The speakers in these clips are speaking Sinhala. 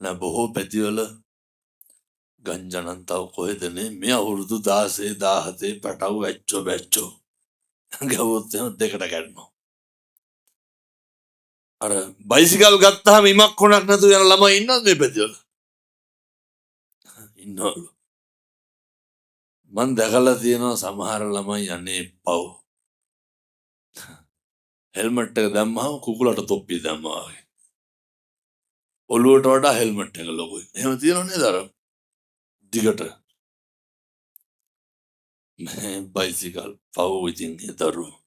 නෑ, බොහෝ පැතිවල ගංජා නම් තව කොහෙද නේ මේ අවුරුදු 16 17 පැටව් ඇච්චෝ බැච්චෝ ගැහුවොත් එහෙම දෙකට කැඩෙනවා. අර බයිසිකල් ගත්තාම ඉමක් කොනක් නැතුව යන ළමයි ඉන්නවද මේ පැතිවල? ඉන්නවලු. මං දැකලා තියෙනවා සමහර ළමයි, අනේ පව්, හෙල්මට් එක දැම්මහම කුකුලට තොප්පිය දැම්මා වගේ. ඔළුවට වඩා හෙල්මට් එක ලොකුයි. එහෙම තියෙනව නේද අර දිගට? මේ බයිසිකල් පව් ඉතින් ඒ දරුවෝ.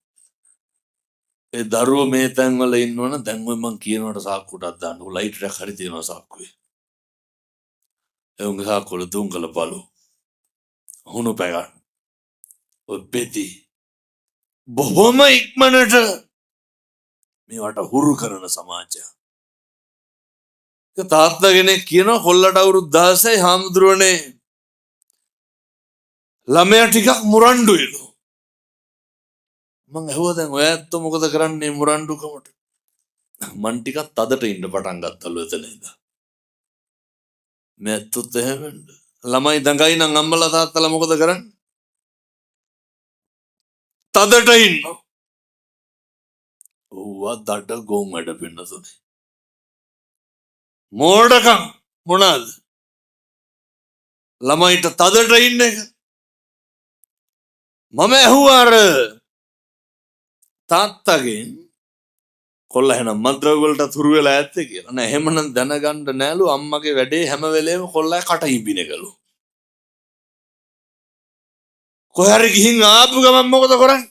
ඒ දරුවෝ මේ තැන්වල ඉන්නවනම් දැන් ඔය මං කියනවට සාක්කුවටත් දාන්න. ලයිට් එකක් හරි තියෙනවා සාක්කුවේ. ඒ උන්ගේ සාක්කුවල දුම් කළ බලු. හුණු පැගන්. ඔය පෙති බොහොම ඉක්මනට මේවට හුරු කරන සමාජයක්. තාත්තා කෙනෙක් කියනවා කොල්ලට අවුරුදු 16යි, හාමුදුරුවනේ ළමයා ටිකක් මුරණ්ඩුයිලු. මං ඇහුවා දැන් ඔය ඇත්තෝ මොකද කරන්නේ මුරණ්ඩුකමට? මං ටිකක් තදට ඉන්න පටන් ගත්තලු එතන ඉඳන්. මේ ඇත්තොත් එහෙම වෙන්න. ළමයි දඟයි නම් අම්මලා තාත්තලා මොකද කරන්නේ? තදට ඉන්නවා. ඔව්වා දඩ ගොන් වැඩ පින්නතුනේ. මෝඩකම් මොනවාද? ළමයිට තදට ඉන්න එක. මම ඇහුවා අර තාත්තගෙන් කොල්ල එහෙනම් මත්ද්‍රව්‍ය වලට හුරු වෙලා ඇත්තේ කියලා. නෑ, එහෙමනම් දැනගන්න නෑලු, අම්මගේ වැඩේ හැම වෙලේම කොල්ලා කට ඉඹින එකලු. කොහේ හරි ගිහින් ආපු ගමන් මොකද කරන්නේ?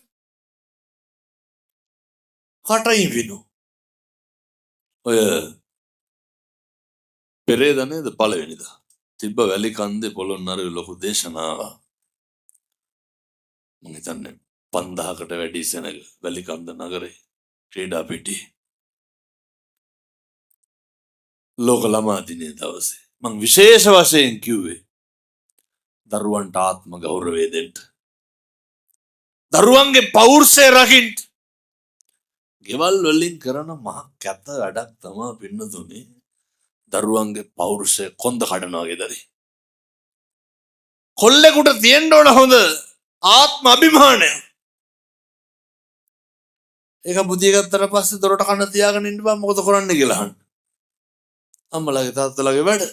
කට ඉඹිනු. ඔය පෙරේද නේද පළවෙනිදා තිබ්බ වැලි කන්දේ පොළොන්නරුවේ ලොකු දේශනාවක්. මං හිතන්නේ 5000කට වැඩි සෙනග වැලිකන්ද නගරේ ක්‍රීඩා පිටියේ. ලෝක ළමා දිනයේ දවසේ මං විශේෂ වශයෙන් කිව්වේ දරුවන්ට ආත්ම ගෞරවය දෙන්න. දරුවන්ගේ පෞරුෂය රකින්න. ගෙවල් වලින් කරන මහ කැත වැඩක් තමා පින්නතුනේ දරුවන්ගේ පෞරුෂය කොන්ද කඩනවා ගෙදරේ. කොල්ලෙකුට තියෙන්න ඕන හොඳ ආත්ම අභිමානය. ඒක බුදිය ගත්තට පස්සේ දොරට කන තියාගෙන ඉන්න බෑ, මොකද කරන්නේ කියලා අහන්න. අම්මලාගේ තාත්තලාගේ වැඩ.